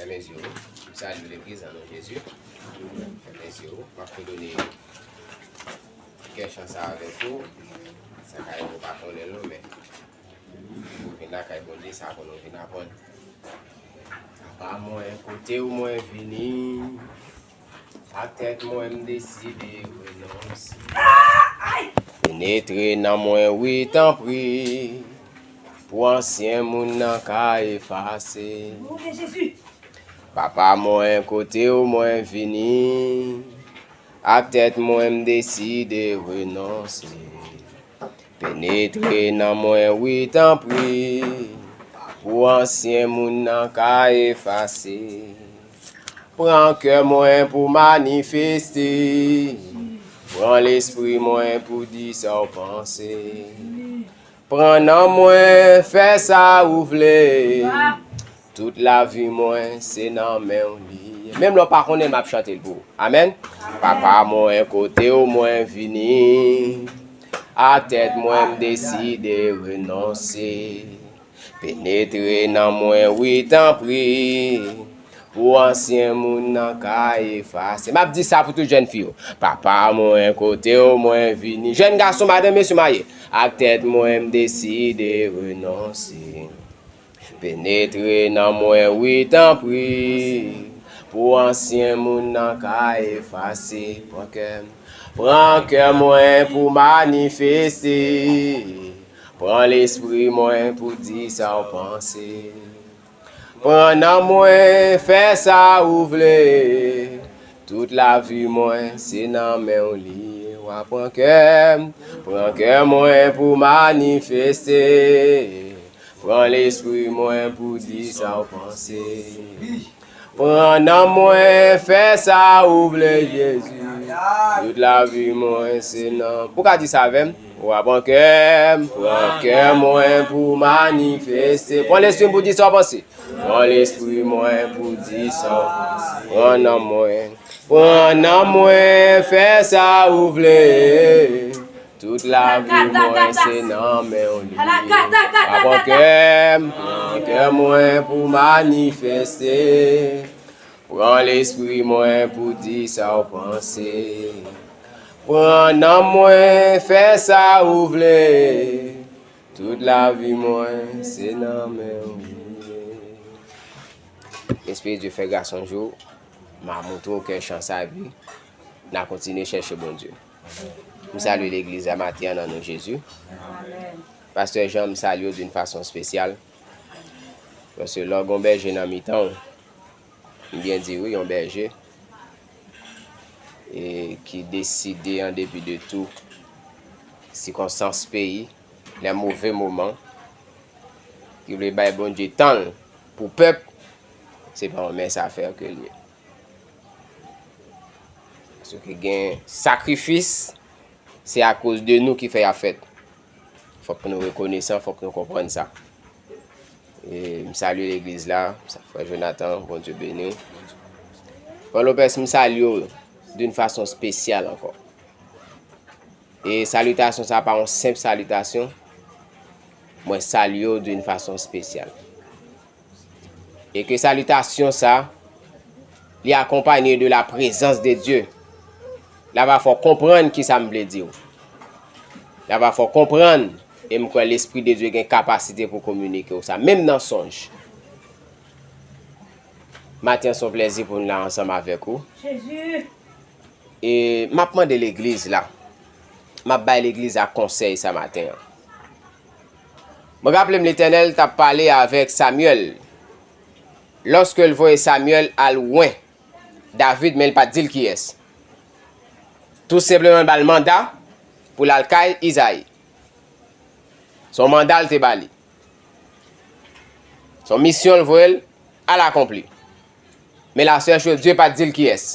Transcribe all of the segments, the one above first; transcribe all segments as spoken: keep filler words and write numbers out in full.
Fèmen zye w. M salye w legliz nan non Jezi. Fèmen zye w. M ap fredone kè chan sa avèk ou. Sa ka rive w pa konnen l non, men ou vin lakay Bondye, sa konn ou vin aprann. Papa mwen, kote w mwen vini. Ak tèt mwen m deside renonse. Penetre nan mwen wi tanpri. Pou ansyen moun nan ka efase. Papa mwen, kote w mwen vini. Ak tèt mwen m deside renonse. Penetre nan mwen wi tanpri. Pou ansyen moun nan ka efase. Pran kè mwen pou manifeste. Pran lespri mwen pou di sa w panse. Pran nan mwen, fè sa ou vle. Tout lavi mwen se nan men w li ye. Menm lè w pa konnen l, m ap chante l pou ou. Amèn. Papa mwen, kote w mwen vini. Ak tèt mwen m deside renonse. Penetre nan mwen wi tanpri. Pou ansyen moun nan ka efase. M ap di sa pou tout jèn fi yo. Papa mwen, kote w mwen vini. Jèn gason, madanm, mesye marye. Ak tèt mwen m deside renonse. Penetre nan mwen wi tanpri. Pou ansyen moun nan ka efase. Pran kè m. Pran kè mwen pou manifeste. Pran lespri mwen pou di sa w panse. Pran nan mwen, fè sa ou vle. Tout lavi mwen se nan men w li ye. Wa pran kè m. Pran kè mwen pou manifeste. Pran lespri mwen pou di sa w panse. Pran nan mwen, fè sa ou vle, Jezi. Tout lavi mwen se nan. Ou ka di sa avè m. Wa pran kè m, pran kè mwen pou manifeste. Pran lespri m pou di sa w panse. Pran lespri mwen pou di sa w panse. Pran nan mwen. Pran nan mwen, fè sa ou vle. Tout lavi mwen se nan men w li ye. Pran kè m, pran kè mwen pou manifeste. Pran lespri mwen pou di sa w panse. Pran nanm mwen, fè sa ou vle. Tout lavi mwen se nan men w li ye. Espere Dye fè gras yon jou. M a montre w kè chan sa epi n a kontinye chèche Bondye. M salye legliz la maten an nan non Jezi. Pastè Jean, m salye w d'une façon spéciale. Paske lè w gen yon bèje nan mitan w, m byen di wi, yon bèje, e ki deside an depi de tou sikonstans peyi, lè move moman, ki vle bay Bondye tan l pou pèp, se pa yon mens afè ke l ye. Paske gen sakrifis, se akoz de nou ki fè y ap fèt. Fòk nou rekonesan, fòk nou konprann sa. E m salye legliz la, frè Jonathan, Bondye beni w. Frè Lopez, m salye w d'une façon spéciale ankò. E salitasyon sa pa yon senp salitasyon. Mwen salye w d'une façon spéciale. E ke salitasyon sa, li akonpanye de la prezans de Dye. L a va fè w konprann kisa m vle di w. L a va fè w konprann, e m kwè Lespri de Dye gen kapasite pou kominike w sa, menm nan sonj. Maten an, se yon plèzi pou n la ansanm avèk ou. Jezi. E m ap mande legliz la, m ap bay legliz la konsèy sa maten an. Mwen raple m Letènèl t ap pale avèk Samyèl, lòske l voye Samyèl al wen David, men l pa t di l kiyès. Tou senpleman, l ba l manda pou l al kay Izayi. Se yon manda l te ba li. Se yon misyon l voye l al akonpli. Men la sèch yo, Dye pa t di l kiyès.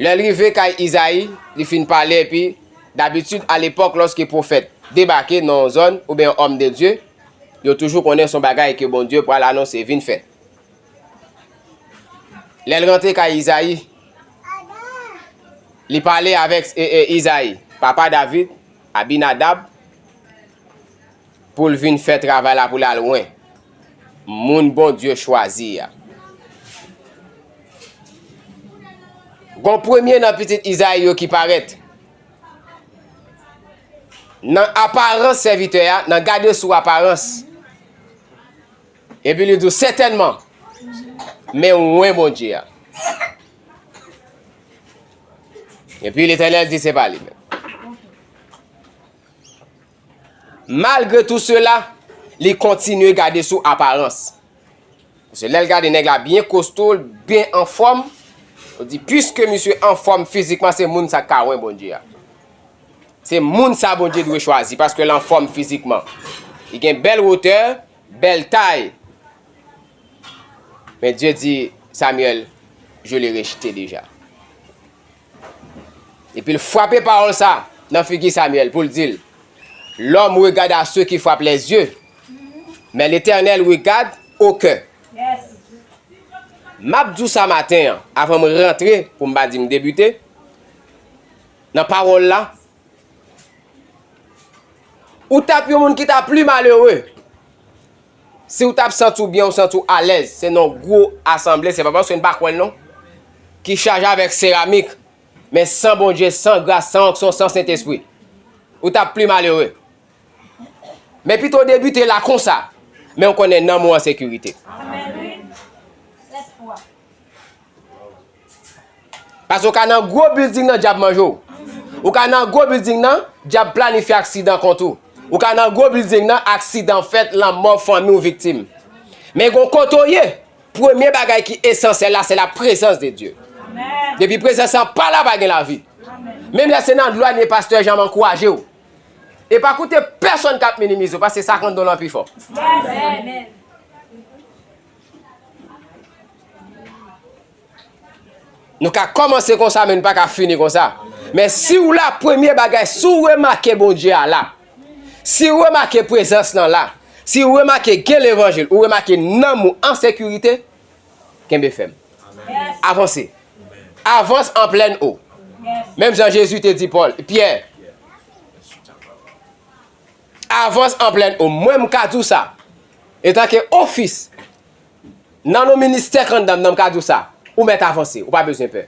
Lè l rive kay Izayi, li fin pale, epi dabitid, alepòk, lòske pwofèt debake nan yon zòn, oubyen yon òm de Dye, yo toujou konnen se yon bagay ke Bondye pral anonse vin fèt. Lè l rantre kay Izayi, li pale avèk, e, e, Izayi, papa David, Abinadab, pou l vin fè travay la, pou l al wen. Moun Bondye chwazi a. Gon premye nan pitit Izayi yo ki parèt. Nan aparans sèvitè a, nan gade sou aparans. Epi li di w, sètènman, men wen Bondye a. Epi Letènèl di se pa li menm. Malgre tou sela, li kontinye gade sou aparans. Paske lè l gade nèg la byen kosto, l byen anfòm, l di, piske misye anfòm fizikman, se moun sa k ka wen Bondye a. Se moun sa Bondye dwe chwazi, paske l anfòm fizikman. Li gen bèl wotè, bèl tay. Men Dye di Samyèl, je l'ai rejeté déjà. Epi l frape pawòl sa nan figi Samyèl pou l di l, l'homme regarde à ce qui frappe les yeux, mais l'Éternel regarde au cœur. M ap di w sa maten an, avan m rantre, pou m pa di m debite, nan pawòl la, ou t ap yon moun ki t ap pli malere. Si w t ap santi w byen, w santi w alèz, se nan gwo asanble, se pa paske n pa kwè l non, ki chaje avèk seramik, men san Bondye, san gras, san onksyon, san Sentespri, ou t ap pli malere. Men pito w debite la konsa, men w konnen nanm ou an sekirite. Paske w ka nan gwo bilding nan, dyab manje w. Ou ka nan gwo bilding nan, dyab planifye aksidan kont ou. Ou ka nan gwo bilding nan, aksidan fèt, lanmò, fanmi w viktim. Men gon kote w ye, premye bagay ki esansyèl la, se la prezans de Dye. Depi prezans lan pa la, pa gen lavi. Menm lè se nan dlo a, ni pastè Jan m ankouraje w. E pa koute pèsonn k ap minimize w, paske sa k anndan w lan pi fò. Nou ka kòmanse konsa, men nou pa ka fini konsa. Men si w la, premye bagay, si w remake Bondye a la, si w remake prezans lan la, si w remake gen levanjil, ou remake nanm ou an sekirite, kenbe fèm. Avanse. Avance en pleine eau. Menm jan Jezi te di Pòl, Pyè, avance en pleine eau. Mwen, m ka di w sa. Etanke ofis, nan yon ministè k anndan m nan, m ka di w sa. Ou mèt avanse, ou pa bezwen pè.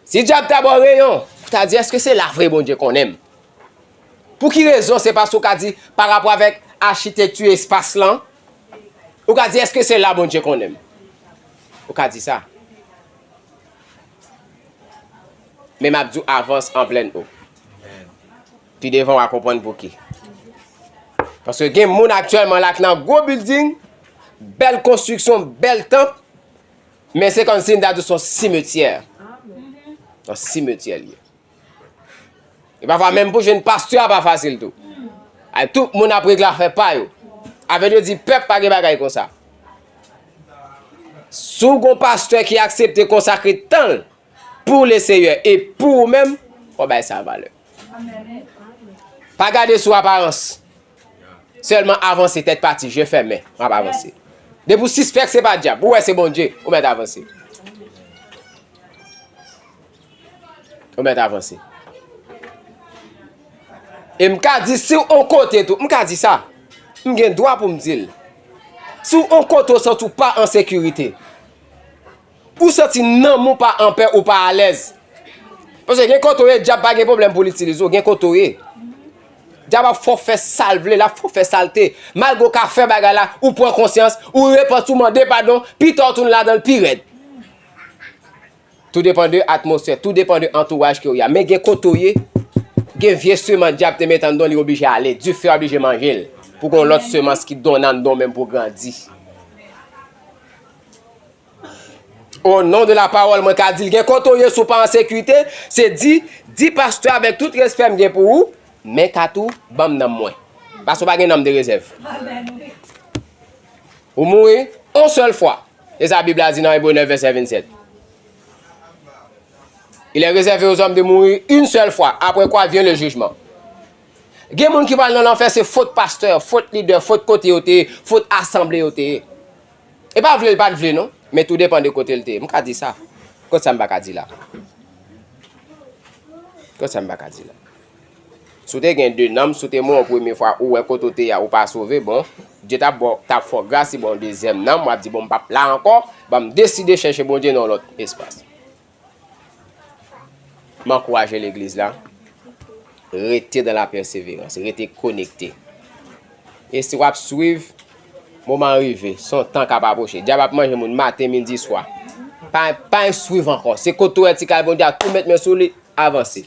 Si dyab ta ba w reyon, ou ta di, èske se la vre Bondye konnen m? Pou ki rezon? Se paske w ka di, pa rapò avèk achitekti espas lan, ou ka di, èske se la Bondye konnen m? Ou ka di sa. Men m ap di w, avance en pleine eau. Pi devan, w a konprann pouki. Paske gen moun aktyèlman la k nan gwo bilding, bèl konstriksyon, bèl tanp, men se kòmsi n ta di w se yon simetyè. Yon simetyè l ye. E pafwa menm pou jwenn pastè a pa fasil tou. Ay, tout moun ap regle afè pa yo. Avèk yo di pèp pa gen bagay konsa. Si w gon pastè ki aksepte konsakre tan l pou Leseyè e pou ou menm, fò w bay sa valè. Pa gade sou aparans. Sèlman avanse, tèt pati, je fèmen, w ap avanse. Depi w sispèk se pa dyab, ou wè se Bondye, ou mèt avanse. Ou mèt avanse. E m ka di, si w on kote tou, m ka di sa. M gen dwa pou m di l. Si w on kote w santi w pa an sekirite, ou santi nanm ou pa anpè, ou pa alèz. Paske gen kote w ye, dyab pa gen pwoblèm pou l itilize w, gen kote w ye. Dyab ap fè w fè sa l vle, l ap fè w fè salte. Malgre w ka fè bagay la, ou pran konsyans, ou repanti, ou mande padon, pita w tounen ladan l pi rèd. Tou depann de atmosfè, tou depann de antouraj ke w ye a. Men gen kote w ye, gen vye seman dyab te mete anndan w, li oblije ale. Dife a oblije manje l. Pou gen yon lòt semans ki donnen anndan w menm pou grandi. O non de la pawòl, mwen ka di l, gen kote w ye, si w pa an sekirite, se di, di pastè avèk tout respè m gen pou ou, men ka tou, ban m nanm mwen. Paske w pa gen nanm de rezèv. Ou mouri yon sèl fwa. E sa Bib la di nan Ebre nèf vèsè vennsèt. Il est réservé aux hommes de mourir une seule fois, après quoi vient le jugement. Gen moun ki pral nan lanfè, se fot pastè, fot lidè, fot kote yo te ye, fot asanble yo te ye. E pa vle l pa t vle non, men tou depann de kote l te ye. M ka di sa. Kot sa m pa ka di la? Kot sa m pa ka di la? Si w te gen de nanm, si w te mouri yon premye fwa, ou wè kote w te ye a, ou pa sove, bon, Dye t ap ba w, t ap fè w gras, li ba w yon dezyèm nanm, w ap di, "Bon, m p ap la ankò, ban m deside chèche Bondye nan yon lòt espas." M ankouraje legliz la, rete dans la persévérance, rete konekte. E si w ap swiv, moman an rive, se yon tan k ap apwoche. Dyab ap manje moun maten, midi, swa. Pa, pa swiv ankò. Se kote w wè ti kal Bondye a tou met men sou li, avanse.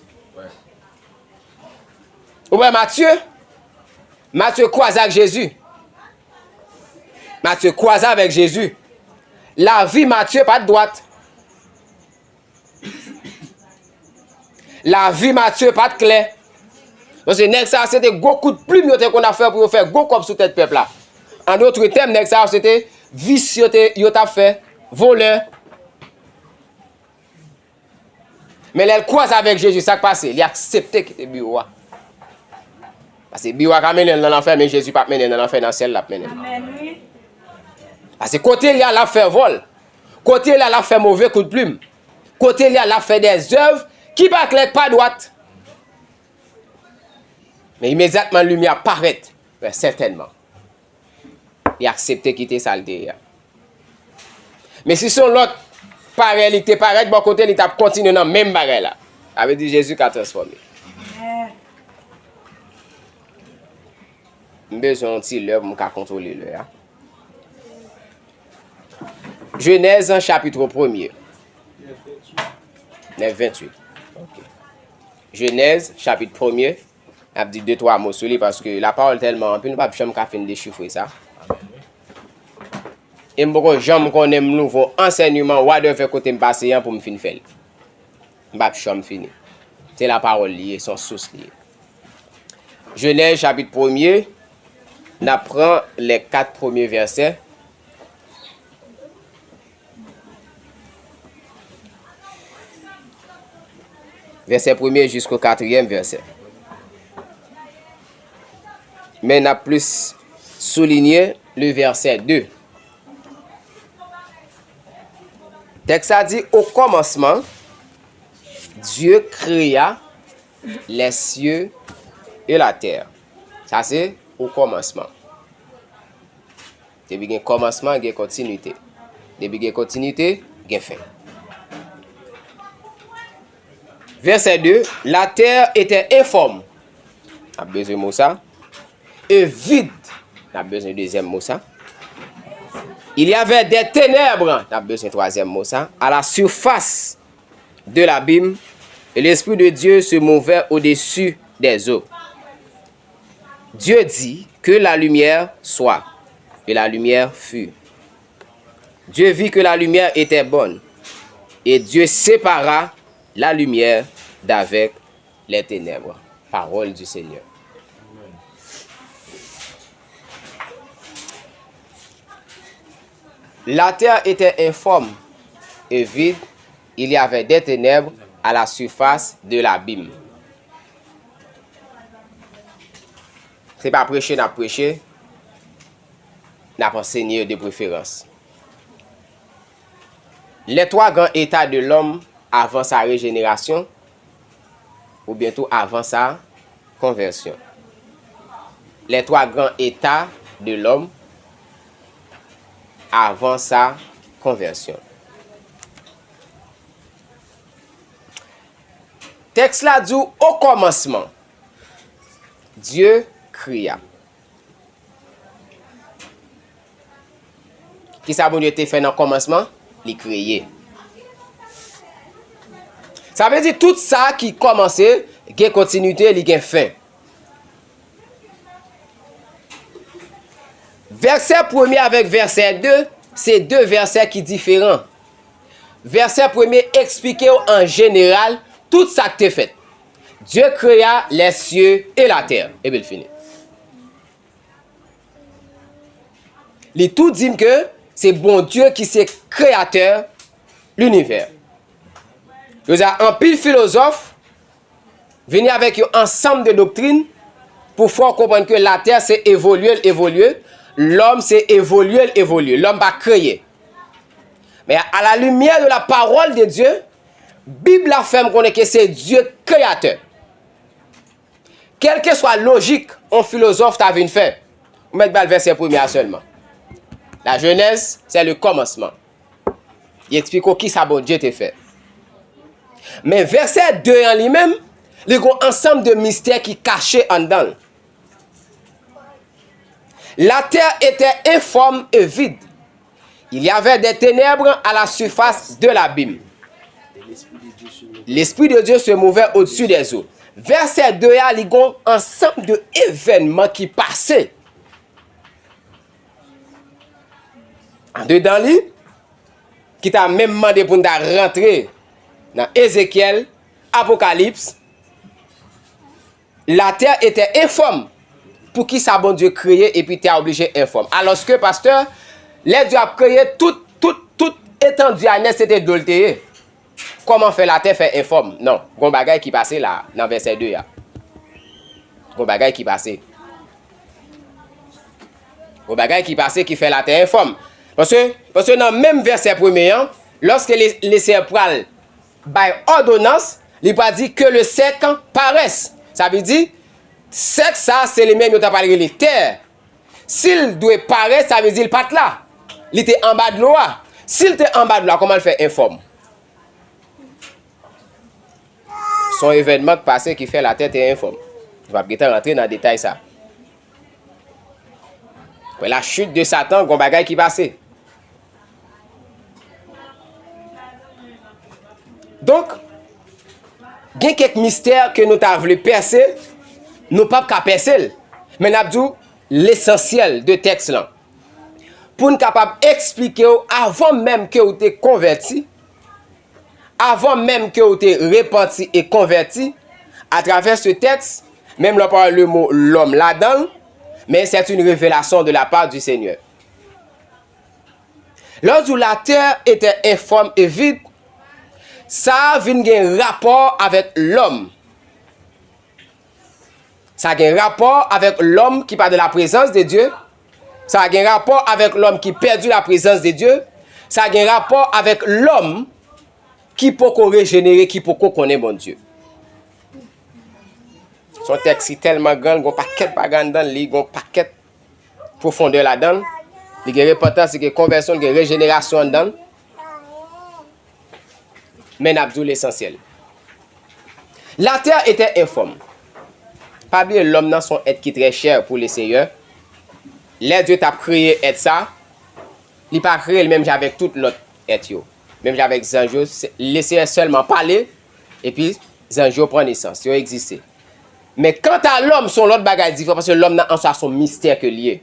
Ou wè Matye? Matye kwaze ak Jezi. Matye kwaze avèk Jezi. Lavi Matye pa t dwat. Lavi Matye pa t klè. Paske nèg sa yo se te gwo kout plim yo te konn ap fè pou yo fè gwo kòb sou tèt pèp la. An dòt tèm, nèg sa yo se te visye yo te, yo t ap fè, volè. Men lè l kwaze avèk Jezi, sa k pase? Li aksepte kite biwo a. Paske biwo a ka mennen l nan lanfè, men Jezi p ap mennen l nan lanfè, nan syèl l ap mennen l. Amèn, wi. Paske kote li a, l ap fè vòl. Kote li a, l ap fè move kout plim. Kote li a, l ap fè dèzèv ki pa klè, ki pa dwat. Men imedyatman, limyè a parèt. Trè sètènman. Li aksepte kite sa l te ye a. Men si se yon lòt parèy li te parèt bò kote, li t ap kontinye nan menm bagay la. Sa vle di Jezi ka transfòme. M bezwen yon ti lè pou m ka kontwole lè a. Jenèz chapit premye. Nèf venntuit. Ok. Jenèz chapit premye. N ap di de twa mo sou li paske lapawòl tèlman anpil, nou p ap janm ka fin dechifre sa. E m poko janm konnen m louvri yon ansèyman, whatever, kote m pase an pou m fin fè l. M p ap janm fini. Se lapawòl li ye, se yon sous li ye. Jenèz chapit premye, n ap pran lè kat premye vèsè. Vèsè premye jisko katriyèm vèsè. Men n ap plis soulinye le vèsè de. Tèks la di, au commencement, Dieu créa les cieux et la terre. Sa se au commencement. Depi gen kòmansman, gen kontinite. Depi gen kontinite, gen fen. Vèsè de, la terre était informe. N ap bezwen mo sa. Et vide. N ap bezwen dezyèm mo sa. Il y avait des ténèbres. N ap bezwen twazyèm mo sa. À la surface de l'abîme, et l'Esprit de Dieu se mouvait au-dessus des eaux. Dieu dit, que la lumière soit, et la lumière fut. Dieu vit que la lumière était bonne, et Dieu sépara la lumière d'avec les ténèbres. Parole du Seigneur. La terre était informe et vide, il y avait des ténèbres à la surface de l'abîme. Se pa preche n ap preche, n ap ansenye de preferans. Les trois grands états de l'homme avant sa régénération, oubyen tou avan sa konvèsyon. Les trois grands états de l'homme avant sa conversion. Tèks la di w, au commencement, Dieu créa. Kisa Bondye te fè nan kòmansman? Li kreye. Sa vle di tout sa ki kòmanse, gen kontinite, li gen fen. Vèsè premye avèk vèsè de, se de vèsè ki diferan. Vèsè premye eksplike w an jeneral tout sa k te fèt. Dieu créa les cieux et la terre. Epi l fini. Li tou di m ke se Bondye ki se kreyatè linivè. Yo di a anpil filozòf vini avèk yon ansanm de doktrin pou fè w konprann ke latè se evolye l evolye, lòm se evolye l evolye, lòm pa kreye. Men à la lumière de la parole de Dieu, Bib la fè m konnen ke se Dye k kreyatè. Kèlkeswa lojik yon filozòf ta vin fè, Ou mèt ba l vèsè premye a sèlman. La Genèse, c'est le commencement. Li eksplike w kisa Bondye te fè. Men vèsè de an li menm, li gon ansanm de mistè ki kache anndan l. La terre était informe et vide. Il y avait des ténèbres à la surface de l'abîme. L'Esprit de Dieu se mouvait au-dessus des eaux. Vèsè de a, li gon ansanm de evènman ki pase andedan li, ki ta menm mande pou n ta rantre nan Ezekyèl, Apokalips. La terre était informe. Poukisa Bondye kreye epi tè a oblije enfòm? Alòske, pastè, lè Dye ap kreye, tout, tout, tout etandi a nèt, se te dlo l te ye. Kòman fè latè fè enfòm? Non, gon bagay ki pase la, nan vèsè de a. Gon bagay ki pase. Gon bagay ki pase ki fè latè enfòm. Paske, paske nan menm vèsè premye an, lòske le, le Senyè pral bay òdonans, li pral di que le sec paraisse. Sa vle di, sèk sa, se li menm yo ta pral rele tè. Si l dwe parèt, sa vle di l pa t la. Li te anba dlo a. Si l te anba dlo a, kòman l fè enfòm? Se yon evènman k pase ki fè latè te enfòm. Nou p ap gentan rantre nan detay sa. Apre la chute de Satan, gon bagay ki pase. Donk, gen kèk mistè ke nou ta vle pèse, nou p ap ka pèse l. Men n ap di w lesansyèl de tèks lan. Pou n kapab eksplike w avan menm ke w te konvèti, avan menm ke w te repanti e konvèti, atravè se tèks, menm lè w pa wè le mo lòm ladan l, men c'est une révélation de la part du Seigneur. Lè w di w la terre était informe et vide, sa a vin gen rapò avèk lòm. Sa gen rapò avèk lòm ki pa dans la présence de Dieu. Sa gen rapò avèk lòm ki pèdi la présence de Dieu. Sa gen rapò avèk lòm ki poko rejenere, ki poko konnen Bondye. Se yon tèks ki tèlman gran, li gon pakèt bagay anndan l, li gon pakèt pwofondè ladan l. Li gen repantans, li gen konvèsyon, li gen rejenerasyon anndan l. Men n ap di w lesansyèl. La terre était informe. Pa bliye, lòm nan se yon èt ki trè chè pou le Senyè. Lè Dye t ap kreye èt sa, li pa kreye l menm jan avèk tout lòt èt yo. Menm jan avèk zanj yo, se, le Senyè sèlman pale, epi zanj yo pran nesans, yo egziste. Men kanta lòm, se yon lòt bagay diferan, paske lòm nan an swa se yon mistè ke l ye.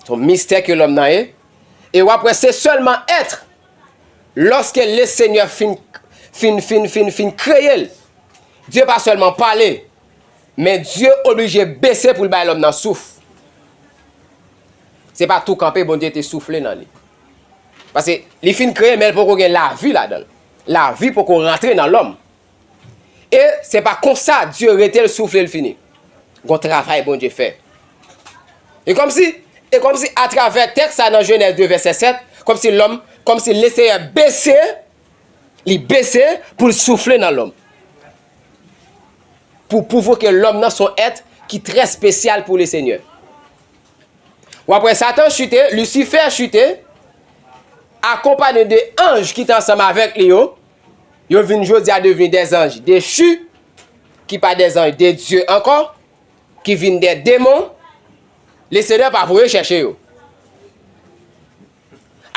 Se yon mistè ke lòm nan ye. E w ap wè se sèlman èt, lòske le Senyè fin, fin, fin, fin, fin kreye l, Dye pa sèlman pale, men Dye oblije bese pou l bay lòm nan souf. Se pa tou kanpe Bondye te soufle nan li. Paske li fin kreye, men l poko gen lavi ladan l. Lavi poko rantre nan lòm. E se pa konsa Dye rete l soufle l fini. Gon travay Bondye fè. E kòmsi, e kòmsi atravè tèks sa nan Jenèz de vèsè sèt, kòmsi lòm, kòmsi Lesenyè bese, li bese pou l soufle nan lòm. Pou pwouve ke lòm nan se yon èt ki trè espesyal pou Lesenyè. W ap wè Satan chite, Lisifè chite, akonpanye de anj ki te ansanm avèk li yo, yo vin jodi a devni dè zanj dechi, ki pa dè zanj de Dye ankò, ki vin dè demon. Lesenyè pa voye chèche yo.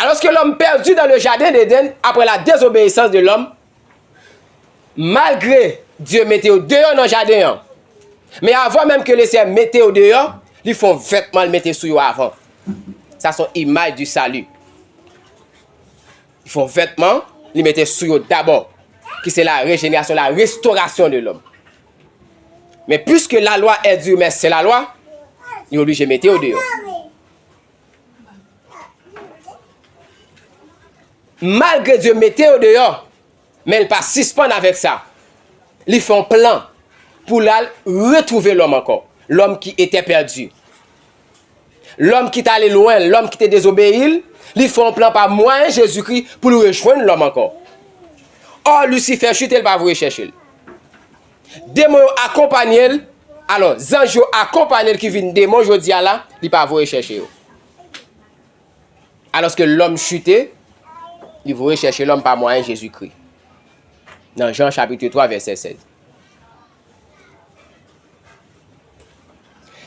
Alòske lòm pèdi dans le jardin d'Éden, après la désobéissance de l'homme, malgre Dye mete yo deyò nan jaden an, men avan menm ke Lesenyè mete yo deyò, li fè yon vètman l mete sou yo avan. Sa se yon imaj du salut. Li fè yon vètman, li mete sou yo dabò, ki se la rejenerasyon, la restorasyon de lòm. Men puiske la lwa è di, men se la lwa, li oblije mete yo deyò. Malgre Dye mete yo deyò, men l pa sispann avèk sa. Li fè yon plan pou l al retwouve lòm ankò. Lòm ki etè pèdi. Lòm ki t ale lwen, lòm ki te dezobeyi l, li fè yon plan pa mwayen Jezikri pou l rejwenn lòm ankò. Ò, Lisifè chite, l pa voye chèche l. Demon yo akonpanye l, Alò, zanj yo akonpanye l ki vin demon jodi a la, li pa voye chèche yo. Alòske lòm chite, li voye chèche lòm pa mwayen Jezikri. Nan Jan chapit twa, vèsè sèz.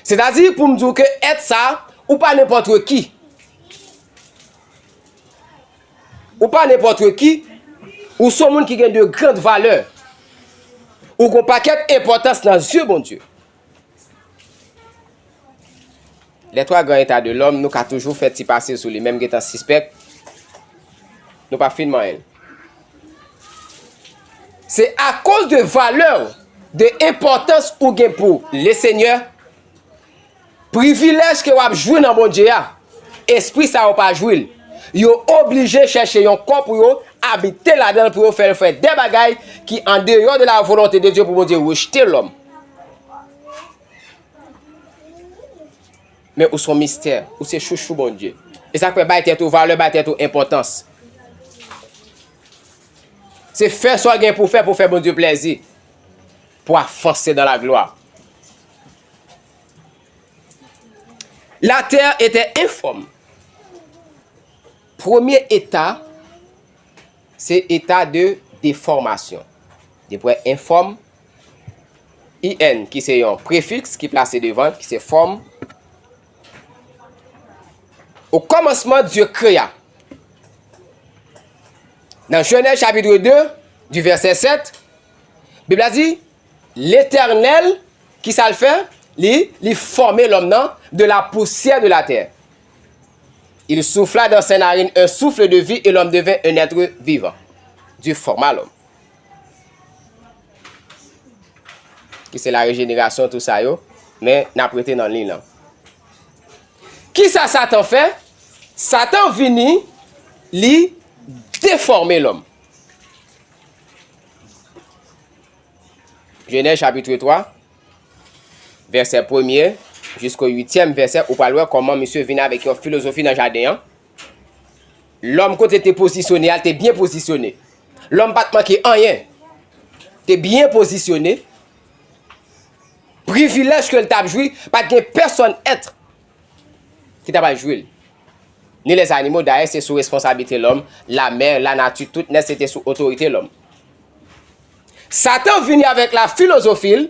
Sètadi, pou m di w ke èt sa, ou pa nenpòt ki. Ou pa nenpòt ki. Ou se yon moun ki gen de grand valè. Ou gen yon pakèt enpòtans nan zye Bondye. Les trois grands états de l'homme, nou ka toujou fè ti pase sou li, menm gentan sispèk, nou pa fin manyen l. Se akoz de valè, de enpòtans ou gen pou Lesenyè, privilèj ke w ap jwi nan Bondye a, espri sa yo pa jwi l. Yo oblije chèche yon kò pou yo abite ladan l, pou yo fè l fè de bagay ki andeyò de la volonte de Dye, pou Bondye rejte lòm. Men ou se yon mistè, ou se chouchou Bondye. E sa k fè bay tèt ou valè, bay tèt ou enpòtans. Se fè sa w gen pou fè, pou fè Bondye plèzi, pou avanse dans la gloire. La terre était informe. Premye eta, se eta de defòmasyon. Depi w wè enfòm, I N ki se yon prefiks ki plase devan l, ki se forme. Au commencement, Dieu créa. Nan Genèse chapitre deux, du verset sept, Bib la di, Letènèl, ki sa l fè? Li, li fòme lòm nan de la poussière de la terre. Il souffla dans ses narines un souffle de vie et l'homme devint un être vivant. Dieu forma l'homme. Ki se la rejenerasyon, tou sa yo, men n ap rete nan liy lan. Kisa Satan fè? Satan vini, li defòme lòm. Jenèz chapit twa, vèsè premye jisko uityèm vèsè, ou pral wè kòman misye vin avèk yon filozofi nan jaden an. Lòm kote te pozisyone a, l te byen pozisyone. Lòm pa t manke anyen. Te byen pozisyone. Privilèj ke l t ap jwi, pa t gen pèsòn èt ki ta pral jwi l. Ni lèzanimo, dayè, se sou responsablite lòm, lamè, lanati, tout nèt, se te sou otorite lòm. Satan vini avèk la filozofi l,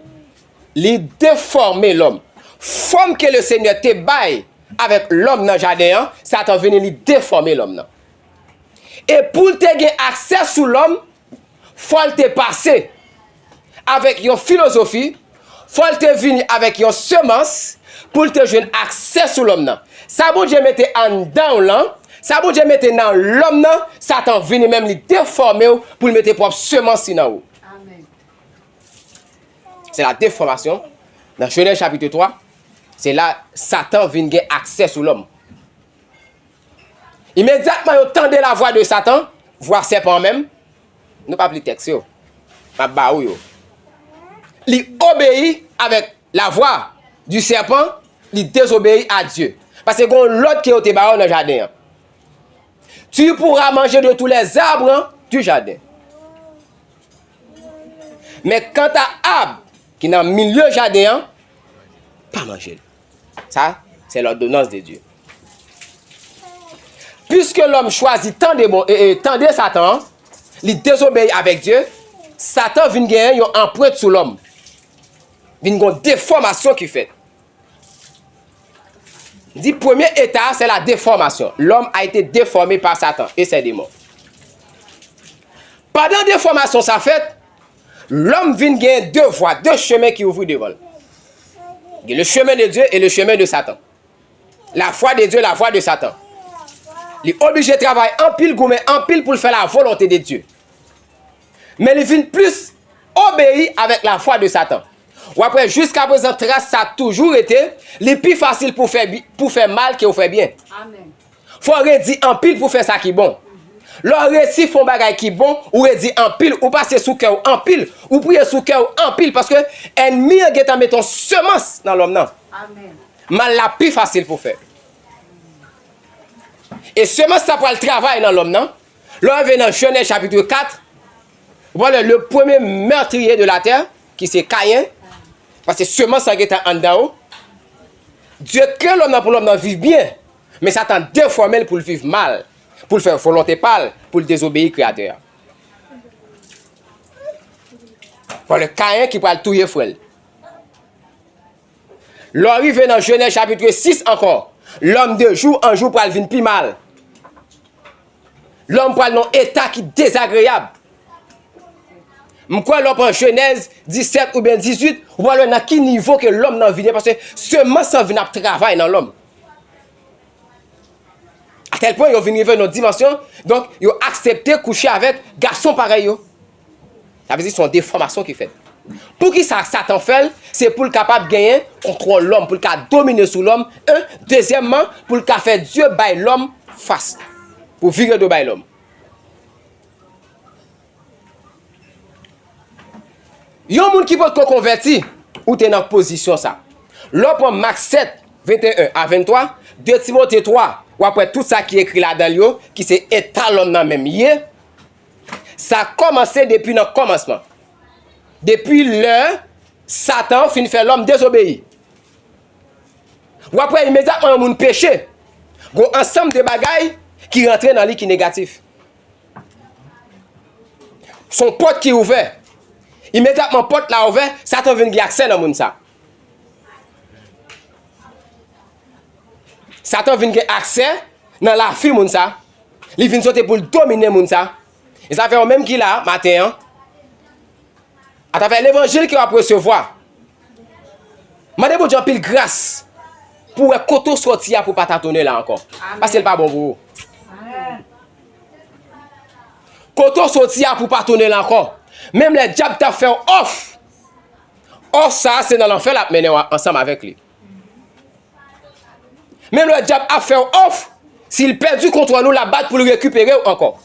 li defòme lòm. Fòm ke Lesenyè te bay avèk lòm nan jaden an, Satan vini, li defòme lòm nan. E pou l te gen aksè sou lòm, fò l te pase avèk yon filozofi, fò l te vini avèk yon semans pou l te jwenn aksè sou lòm nan. Sa Bondye mete anndan w lan, sa Bondye mete nan lòm nan, Satan vini menm li defòme w pou l mete pwòp semans li nan ou. Amèn. Se la defòmasyon. Nan Jenèz chapit twa, se la Satan vin gen aksè sou lòm. Imedyatman yo tande lavwa de Satan, vwa sèpan an menm, nou p ap li tèks yo, m ap ba ou yo. Li obeyi avèk lavwa du serpent, li dezobeyi a Dye. Paske gen yon lòd ke yo te ba yo nan jaden an. Tu pourras manger de tous les arbres du jardin. Men kanta ab ki nan milye jaden an, pa manje l. Sa, se lòdonans de Dye. Piske lòm chwazi tande bon, e, e, tande Satan, li dezobeyi avèk Dye, Satan vin genyen yon anprent sou lòm. Vin gen yon defòmasyon ki fèt. Di premye eta a, se la defòmasyon. L'homme a été déformé par Satan et ses démons. Pandan defòmasyon sa fèt, lòm vin gen de vwa, de chemen ki ouvri devan l. Gen le chemen de Dye e le chemen de Satan. La vwa de Dye, la vwa de Satan. Li oblije travay anpil, goumen anpil pou l fè la volonte de Dye. Men li vin plis obeyi avèk lavwa de Satan. W ap wè jiskaprezan tras sa toujou rete, li pi fasil pou fè bi-, pou fè mal ke w fè byen. Amèn. Fò w redi anpil pou fè sa ki bon. Lè w resi fè yon bagay ki bon, ou redi anpil, ou pase sou kè w anpil, ou priye sou kè w anpil, paske ènmi an gentan mete yon semans nan lòm nan. Amèn. Mal la pi fasil pou fè. E semans sa pral travay nan lòm nan. Lè w rive nan Jenèz chapit kat, ou pral wè le premier meurtrier de la terre, ki se Kayen, Paske semans lan gentan anndan ou. Dye kreye lòm nan pou lòm nan viv byen. Men Satan defòme l pou l viv mal, pou l fè volonte pa l, pou l dezobeyi Kreyatè a. Vòlè Kayen ki pral touye frè l. Lè w rive nan Jenèz chapit sis ankò, lòm de jou an jou pral vin pi mal. Lòm pral nan yon eta ki dezagreyab. M kwè lè w pran Jenèz disèt oubyen dizuit, ou pral wè nan ki nivo ke lòm nan vin ye, paske semans lan vin ap travay nan lòm. Atèl pwen yo vin rive nan yon dimansyon, donk, yo aksepte kouche avèk gason parèy yo. Sa vle di se yon defòmasyon ki fèt. Poukisa Satan fè l? Se pou l kapab genyen kontwòl lòm, pou l ka domine sou lòm, en. Dezyèmman, pou l ka fè Dye bay lòm fas, pou vire do bay lòm. Yon moun ki potko konvèti, ou te nan pozisyon sa. Lè w pran Mak sèt, venteyen a venntwa, de Timote twa, w ap wè tout sa ki ekri ladan l yo, ki se eta lòm nan menm ye. Sa kòmanse depi nan kòmansman. Depi lè Satan fin fè lòm dezobeyi. W ap wè imedyatman yon moun peche, gon ansanm de bagay ki rantre nan li ki negatif. Se yon pòt ki ouvè. Imedyatman pòt la ouvè, Satan vin gen aksè nan moun sa. Satan vin gen aksè nan lavi moun sa. Li vin sòti pou l domine moun sa. E sa fè ou menm ki la maten an, atravè levanjil ke w ap resevwa, mande Bondye anpil gras pou w wè kote w sòti a pou w pa tatounen la ankò. Paske l pa bon pou ou. Kote w sòti a pou w pa tounen la ankò. Menm lè dyab t ap fè w òf, òf sa a se nan lanfè l ap mennen w ansanm avèk li. Menm lè dyab ap fè w òf, si l pèdi kontwòl ou, l ap bat pou l rekipere w ankò.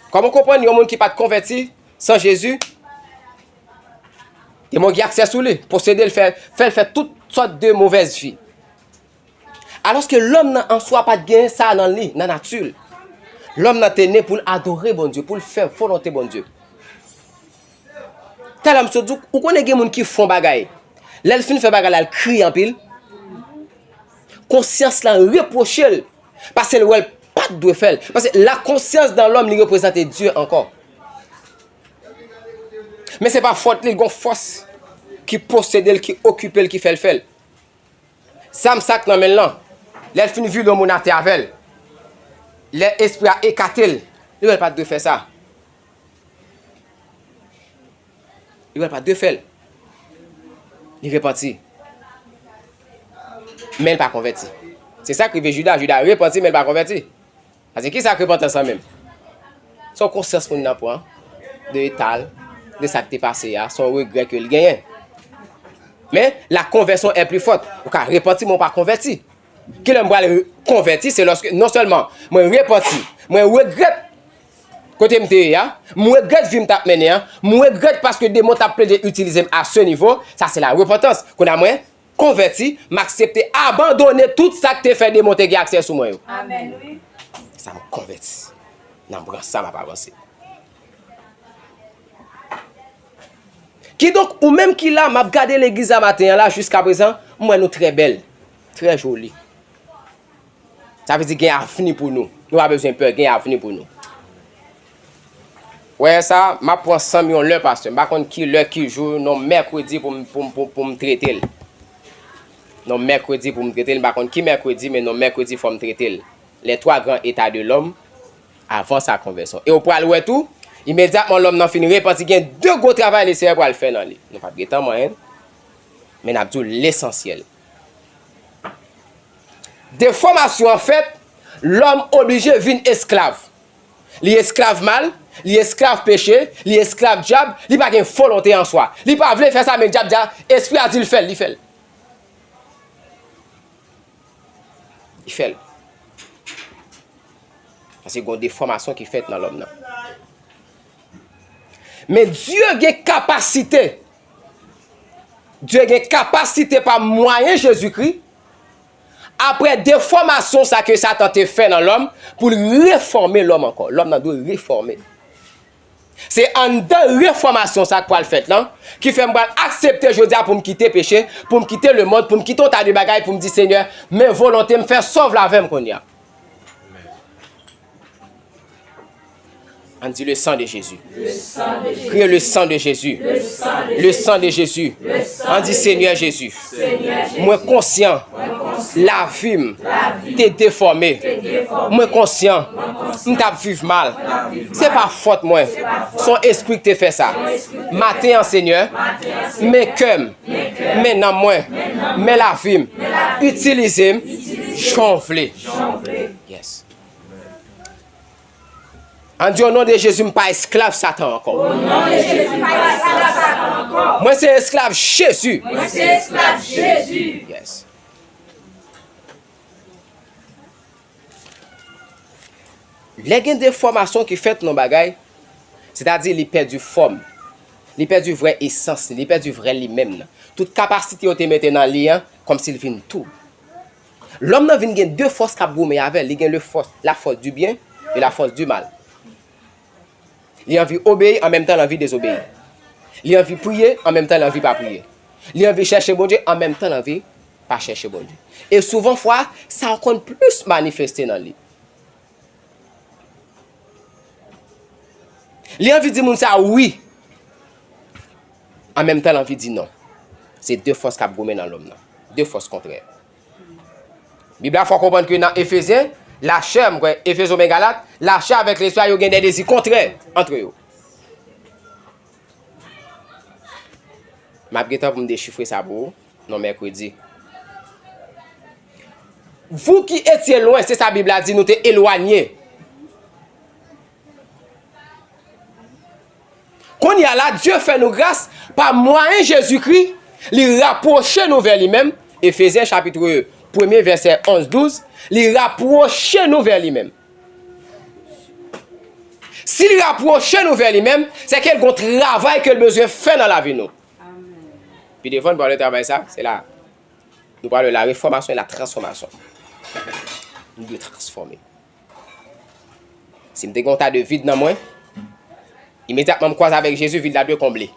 Kòman w konprann yon moun ki pa t konvèti san Jezi, demon gen aksè sou li, posede l, fè, fè l fè tout sòt de movèz vi? Alòske lòm nan an swa pa t gen sa nan li, nan nati l. Lòm nan te ne pou l adore Bondye, pou l fè volonte Bondye. Talè m sot di w, ou konnen gen moun ki fè yon bagay. Lè l fin fè bagay la, l kriye anpil. Konsyans lan repwoche l, paske l wè l pa t dwe fè l. Paske la conscience dans l'homme, li reprezante Dye ankò. Men se pa fòt li, l gon fòs ki posede l, ki okipe l, ki fè l fè l. Zam sa k nan men l lan, lè l fin vire yon moun atè avè l, lè espri a ekate l, li wè l pa t dwe fè sa. Li wè l pa t dwe fè l. Li repanti. Men l pa konvèti. Se sa k rive Jida. Jida repanti, men l pa konvèti. Paske kisa k repantans lan menm? Se yon konsyans moun nan pran de eta l, de sa k te pase a, se yon regrè ke l genyen. Men, la conversion est plus forte. Ou ka repanti, men w pa konvèti. Kilè m pral re-, konvèti? Se lòske non sèlman mwen repanti, mwen regrèt kote m te ye a, m regrèt vi m t ap mennen an, m regrèt paske demon t ap plede itilize m à ce niveau, sa se la repantans. Kounye a mwen konvèti, m aksepte abandone tout sa k te fè demon te gen aksè sou mwen yo. Amèn, wi. Sa m konvèti. Nan bran sa m ap avanse. Kidonk, ou menm ki la, m ap gade legliz la maten an la, jiskaprezan, m wè nou trè bèl, trè joli. Sa vle di gen avni pou nou. Nou pa bezwen pè, gen avni pou nou. Wè sa, m ap pran san m yon lè, pastè. M pa konn ki lè, ki jou, nan mèkredi pou m, pou m, pou, pou m trete l. Nan mèkredi pou m trete l. M pa konn ki mèkredi, men nan mèkredi fò m trete l. Les trois grands états de l'homme avant sa conversion. E w pral wè tou, imedyatman lòm nan fin repanti, gen de gwo travay Lesenyè pral fè nan li. Nou p ap gen tan mwen, men n ap di w lesansyèl. Defòmasyon an fèt, lòm oblije vin esklav. Li esklav mal, li esklav peche, li esklav dyab, li pa gen volonte an swa. Li pa vle fè sa, men dyab di a, espri a di l fè l, li fè l. Li fè l. Paske gen yon defòmasyon ki fèt nan lòm nan. Men Dye gen kapasite. Dye gen kapasite pa mwayen Jezikri, apre defòmasyon sa ke Satan te fè nan lòm, pou l refòme lòm ankò. Lòm nan dwe refòme. Se anndan refòmasyon sa k pral fèt lan, ki fè m pral aksepte jodi a pou m kite peche, pou m kite lemonn, pou m kite yon ta de bagay, pou m di, Senyè, men volonte m, fè sa w vle avè m kounye a. Ann di, le sang de Jésus. Kriye, le sang de Jésus. Le sang de Jésus. Ann di, Senyè Jezi, mwen konsyan lavi m te defòme. Mwen konsyan m t ap viv mal. Se pa fòt mwen. Se yon espri ki te fè sa. Maten an, Senyè, men kè m, men nanm mwen, men lavi m. Itilize m jan w vle. Yes. Ann di, o non de Jezi, m pa esklav Satan ankò. O non de Jezi, m pa esklav Satan ankò. Mwen se esklav Jezi. Mwen se esklav Jezi. Yes. Lè gen defòmasyon ki fèt nan bagay, sètadi li pèdi fòm, li pèdi vrè esans li, li pèdi vrè li menm nan. Tout kapasite yo te mete nan li an, kòmsi l vin tou. Lòm nan vin gen de fòs k ap goumen avè l. Li gen le fòs, la force du bien et la force du mal. Li anvi obeyi, an menm tan l anvi dezobeyi. Li anvi priye, an menm tan l anvi pa priye. Li anvi chèche Bondye, an menm tan l anvi pa chèche Bondye. E souvan fwa, sa konn plis manifeste nan li. Li anvi di moun sa wi, an menm tan l anvi di non. Se de fòs k ap goumen nan lòm nan. De fòs kontrè. Bib la fè w konprann ke nan Efezyen, lachè, m kwè, Efezyen oubyen Galat, lachè avèk lespri a, yo gen de dezi kontrè antre yo. M ap gentan pou m dechifre sa pou ou, nan mèkredi. Vous qui étiez loin, se sa Bib la di, nou te elwanye. Kounye a la, Dye fè nou gras, pa mwayen Jezikri, li rapwoche nou vè li menm. Efezyen chapit premye, vèsè onz, douz, li rapwoche nou vè li menm. Si li rapwoche nou vè li menm, se ke l gon travay ke l bezwen fè nan lavi nou. Pi devan, n pral wè travay sa, se la. Nou pral wè la refòmasyon e la transfòmasyon. Nou dwe transfòme. Si m te gen yon ta de vid nan mwen, imedyatman m kwaze avèk Jezi, vid la dwe konble.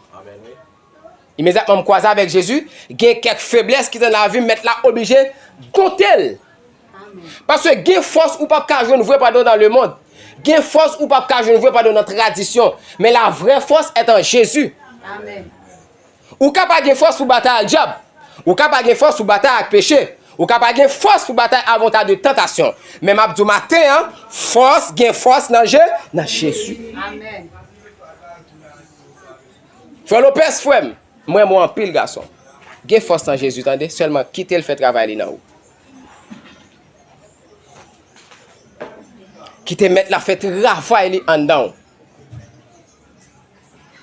Imedyatman m kwaze avèk Jezi, gen kèk feblès ki te nan lavi m, mèt la oblije dompte l. Paske gen fòs ou p ap ka jwenn vre pandan w nan lemonn. Gen fòs ou p ap ka jwenn vre pandan w nan tradisyon. Men la vraie force est en Jésus. Ou ka pa gen fòs pou batay ak dyab. Ou ka pa gen fòs pou batay ak peche. Ou ka pa gen fòs pou batay avè yon ta de tantasyon. Men m ap di w maten an, fòs, gen fòs nan Je, nan Jezi. Frè Lopez, frè m, m renmen w anpil, gason. Gen fòs nan Jezi, tande. Sèlman kite l fè travay li nan ou. Kite mèt la fè travay li anndan w.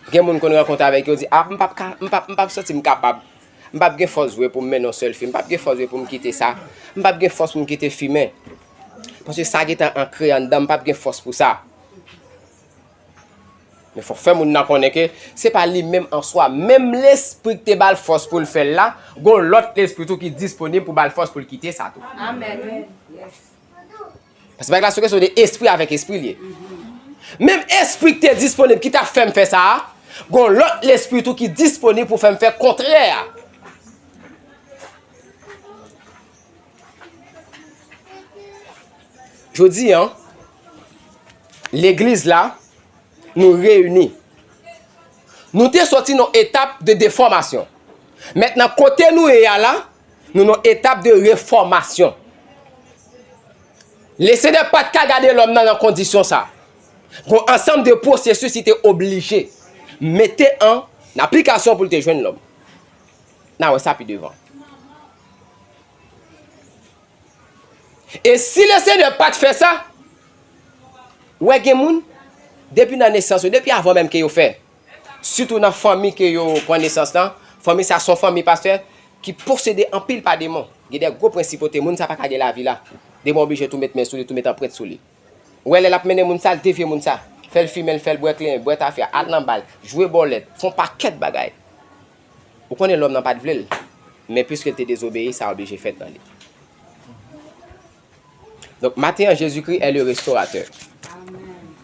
Gen moun konn rankontre avèk yo, di, a, m p ap ka, m p ap, m p ap santi m kapab. M p ap gen fòs vre pou m mennen yon sèl fi. M p ap gen fòs vre pou m kite sa. M p ap gen fòs pou m kite fimen. Paske sa gentan ankre anndan m, m p ap gen fòs pou sa. Men fòk fè moun nan konnen ke se pa li menm an swa. Menm lespri ki te ba l fòs pou l fè l la, gon lòt lespri tou ki disponib pou ba l fòs pou l kite sa tou. Amèn. Paske bagay la se kesyon de espri avèk espri l ye. Menm espri ki te disponib ki t ap fè m fè sa a, gon lòt lespri tou ki disponib pou fè m fè kontrè a. Jodi a, legliz la, nou reyini. Nou te soti nan etap de defòmasyon. Mentnan, kote nou ye a la, nou nan etap de refòmasyon. Lesenyè pa t ka gade lòm nan nan kondisyon sa. Gon ansanm de pwosesis li te oblije mete an aplikasyon pou l te jwenn lòm. N a wè sa pi devan. E si Lesenyè pa t fè sa, ou wè gen moun, depi nan nesans yo, depi avan menm ke yo fè, sitou nan fanmi ke yo pran nesans lan, fanmi sa se yon fanmi, pastè, ki posede anpil pa demon. Gen de gwo prensip kote moun sa pa ka gen lavi la. Demon oblije tou met men sou li, tou met anprent sou li. Ou wè lè l ap mennen moun sa, l devye moun sa. Fè l fimen, l fè l bwè klen, bwè tafya, al nan bal, jwe bòlèt, fè yon pakèt bagay. Ou konnen lòm nan pa t vle l. Men piske l te dezobeyi, sa oblije fèt nan li. Donk, maten an, Jezikri est le restaurateur.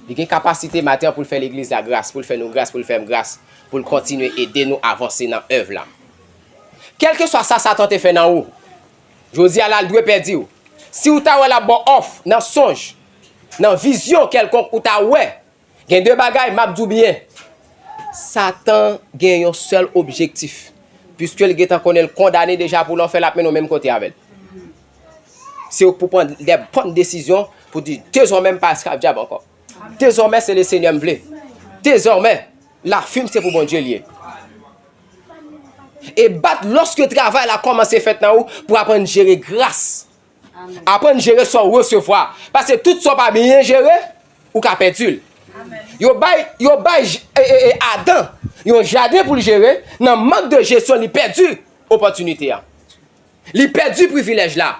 Li gen kapasite maten an pou l fè legliz la gras, pou l fè nou gras, pou l fè m gras, pou l kontinye ede nou avanse nan èv la. Kèlkeswa sa Satan te fè nan ou, jodi a la, l dwe pèdi w. Si w ta wè l ap ba w òf nan sonj, nan vizyon kèlkonk ou ta wè, gen de bagay m ap di w byen. Satan gen yon sèl objektif. Piske l gentan konnen l kondane deja pou lanfè, l ap mennen w menm kote avè l. Se ou k pou pran de bòn desizyon pou di, dezòmè m pa esklav dyab ankò. Dezòmè se Lesenyè m vle. Dezòmè, lavi m se pou Bondye l ye. E bat lòske travay la kòmanse fèt nan ou pou aprann jere gras. Aprann jere sa w resevwa. Paske tout sa w pa byen jere, ou ka pèdi l. Yo bay, yo bay j- e, e, e, Adan yon jaden pou l jere, nan mank de jesyon, li pèdi opòtinite a. Li pèdi privilèj la.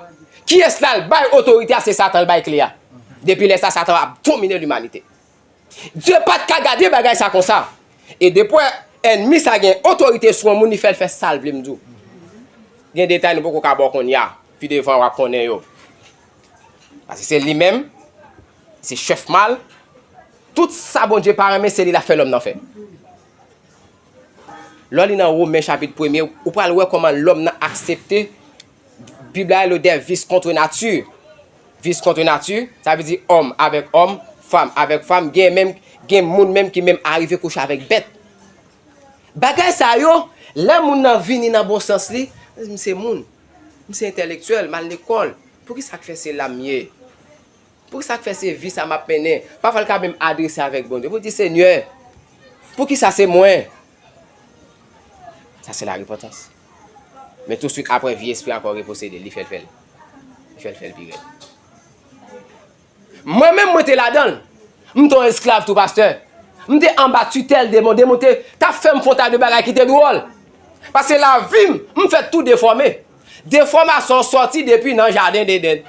Kiyès l al bay otorite a? Se Satan l bay kle a. Depi lè sa, Satan ap domine limanite. Dye pa t ka gade bagay sa konsa. E depi ènmi sa gen otorite sou yon moun, li fè l fè sa l vle, m di w. Gen detay nou poko ka ba w kounye a. Pi devan w ap konnen yo. Paske se li menm, se chèf mal. Tout sa Bondye pa renmen, se li l ap fè lòm nan fè. Lè w li nan Women chapit premye, ou pral wè kòman lòm nan aksepte Bib la rele de vis kont nati. Vis kont nati, sa vle di òm avèk òm, fanm avèk fanm, gen menm, gen moun menm ki menm arive kouche avèk bèt. Bagay sa yo, lè moun nan vini nan bon sans li, m se moun, m se entèlektyèl, m al lekòl, poukisa k fè se la m ye? Poukisa k fè se vi sa m ap mennen? Pafwa l ka menm adrese avèk Bondye pou l di, Senyè, poukisa se mwen? Sa se larepantans. Men touswit apre, vye espri ankò reposede l, li fè l fè l. Li fè l fè l pi rèd. Mwen menm, mwen te ladan l. M te yon esklav tou, pastè. M te anba titèl demon. Demon te, t ap fè m fè yon ta de bagay ki te dwòl. Paske lavi m, m fèt tou defòme. Defòmasyon sòti depi nan jaden Edenn.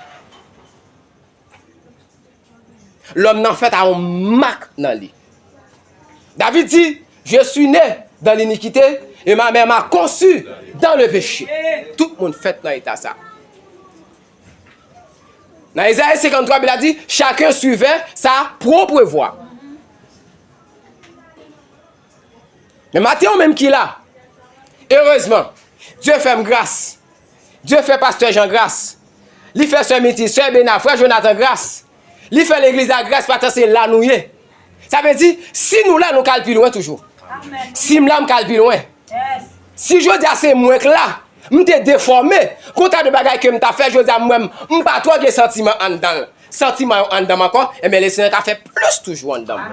Lòm nan fèt a yon mak nan li. David di, Je suis né dans l'iniquité et ma mère m'a conçu dans le péché. Tout moun fèt nan eta sa. Nan Ezayi senkanntwa, Bib la di, Chacun suivait sa propre voie. Men maten, ou menm ki la, erezman, Dye fè m gras. Dye fè pastè Jan gras. Li fè sè Miti, sè Bena, frè Jonathan gras. Li fè legliz la gras, pastè, se la nou ye. Sa vle di, si nou la, nou ka al pi lwen toujou. Si m la, m ka al pi lwen. Si jodi a se mwen k la, m te defòme, konta de bagay ke m ta fè, jodi a m wè m, m pa twò gen santiman anndan l. Santiman yo anndan m ankò, enben Lesenyè ka fè plis toujou anndan m.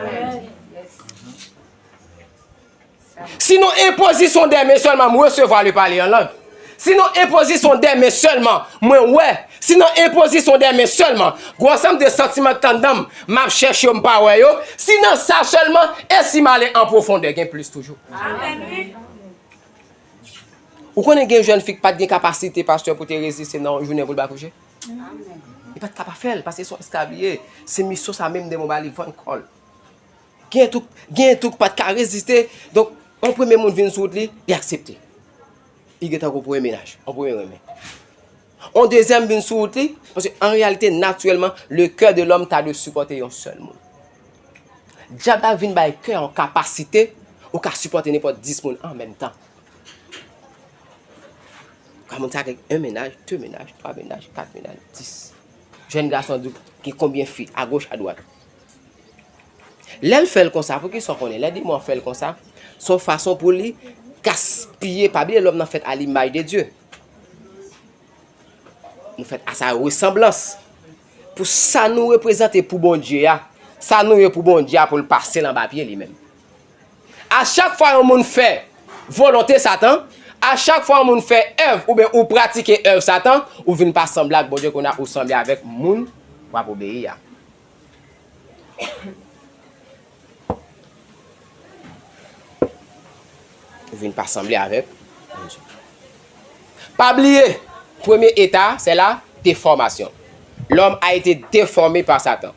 Si nou enpozisyon dèmen sèlman, m resevwa le pale an lang. Si nou enpozisyon dèmen sèlman, mwen wè. Si nan enpozisyon dèmen sèlman, gwo ansanm de santiman k t anndan m, m ap chèche yo, m pa wè yo. Si nan sa sèlman, e si m ale an pwofondè, gen plis toujou. Ou konnen gen jèn fi k pa t gen kapasite, pastè, pou te reziste nan yon jounen pou l pa kouche? Li pa t ka pa fè l, paske se yon esklav li ye. Se misyon sa menm demon ba li vann kò l. Gen tou, gen tou k pa t ka reziste. Donk, yon premye moun vin sou wout li, li aksepte. Li gentan gon premye mennaj, yon premye renmen. Yon dezyèm vin sou wout li, paske an reyalite, natirèlman, le cœur de l'homme ta dwe sipòte yon sèl moun. Dyab la vin bay kè yon kapasite, ou ka sipòte nenpòt dis moun an menm tan. Ka moun sa gen yon mennaj, de mennaj, twa mennaj, kat mennaj, dis. Jèn gason di w gen konbyen fi, agoch, adwat. Lè l fè l konsa, poukisa w konnen? Lè demon an fè l konsa, se yon fason pou li gaspiye. Pa bliye, lòm nan fèt a limaj de Dye. Nou fèt a sa resanblans. Pou sa nou reprezante pou Bondye a, sa nou ye pou Bondye a, pou l pase l anba pye li menm. A chak fwa yon moun fè volonte Satan, a chak fwa yon moun fè èv oubyen ou pratike èv Satan, ou vin pa sanble ak Bondye, kounye a ou sanble avèk moun w ap obeyi a. Ou vin pa sanble avèk Bondye. Pa bliye, premye eta, c'est la déformation. L'homme a été déformé par Satan.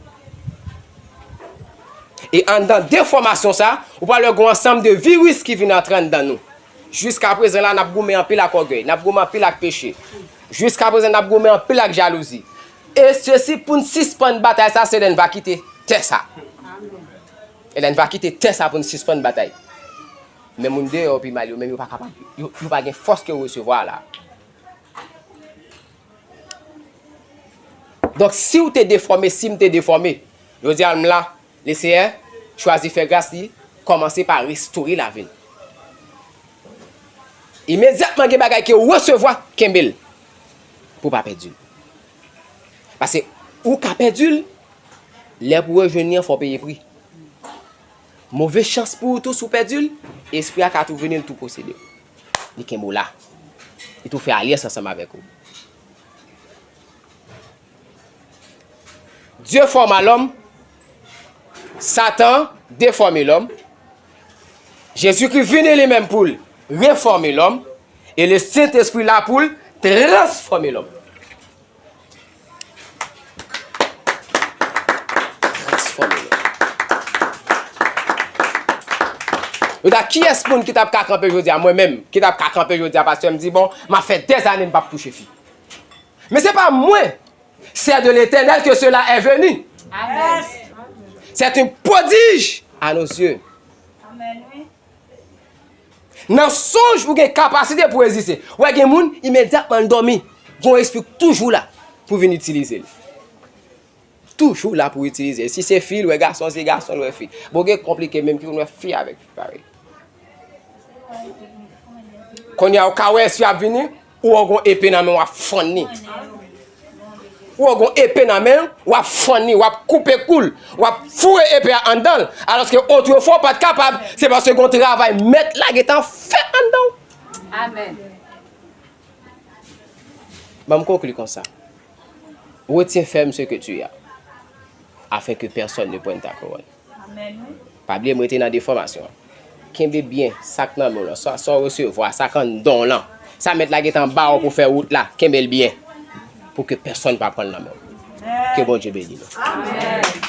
E anndan defòmasyon sa, ou pral wè gon ansanm de viris ki vin antre anndan nou. Jiska prezan la, n ap goumen anpil ak ògèy, n ap goumen anpil ak peche. Jiska prezan, n ap goumen anpil ak jalouzi. E sesi pou n sispann batay sa, se lè n va kite tè sa. Ebyen, n va kite tè sa pou n sispann batay. Men moun deyò yo pi mal, yo menm yo pa kapab, yo, yo pa gen fòs ke yo resevwa la. Donk, si w te defòme, si m te defòme, jodi a m la, Leseyè chwazi fè gras li, kòmanse pa restore lavi n. Imedyatman gen bagay ke w resevwa, kenbe l pou w pa pèdi l. Paske ou ka pèdi l, lè pou w rejwenn li an, fò w peye pri. Move chans pou ou tou si w pèdi l, espri a ka tou vini, l tou posede w. Li kenbe w la. Li tou fè alyans ansanm avèk ou. Dye fòme lòm, Satan defòme lòm, Jezikri vini li menm pou l refòme lòm, e Lesentespri la pou l transfòme lòm. Transfòme lòm. Ou ta kiyès moun ki t ap ka kanpe jodi a, mwen menm, ki t ap ka kanpe jodi a, pastè m di, bon, m ap fè dèzane m p ap kouche fi. Men se pa mwen, c'est de l'Éternel que cela est venu. Amen. C'est un prodige à nos yeux. Amen, wi. Nan sonj, ou gen kapasite pou reziste. Ou wè gen moun, imedyatman l dòmi, gon espri toujou la pou vin itilize l. Toujou la pou itilize l. Si se fi, l wè gason, se gason, l wè fi. Bon, gen konplike menm ki konn wè fi avèk fi parèy. Kounye a, ou ka wè espri ap vini, ou wè gon epe nan men w, w ap fann li. Ou wè gon epe nan men w, w ap fann li, w ap koupe kou l, w ap foure epe a anndan l. Alòske otrefwa w pa t kapab, se paske gon travay mèt la gentan fè anndan w. Amen. Ban m konkli konsa. Retiens ferme ce que tu as, afin que personne ne prenne ta couronne. Amen, wi. Pa bliye m rete nan defòmasyon an. Kenbe byen sa k nan men w lan, sa, sa w resevwa, sa k anndan w lan. Sa mèt la gentan ba w pou fè wout la, kenbe l byen. Pou ke pèsonn pa pran l nan men w. Ke Bondye beni nou. Amen.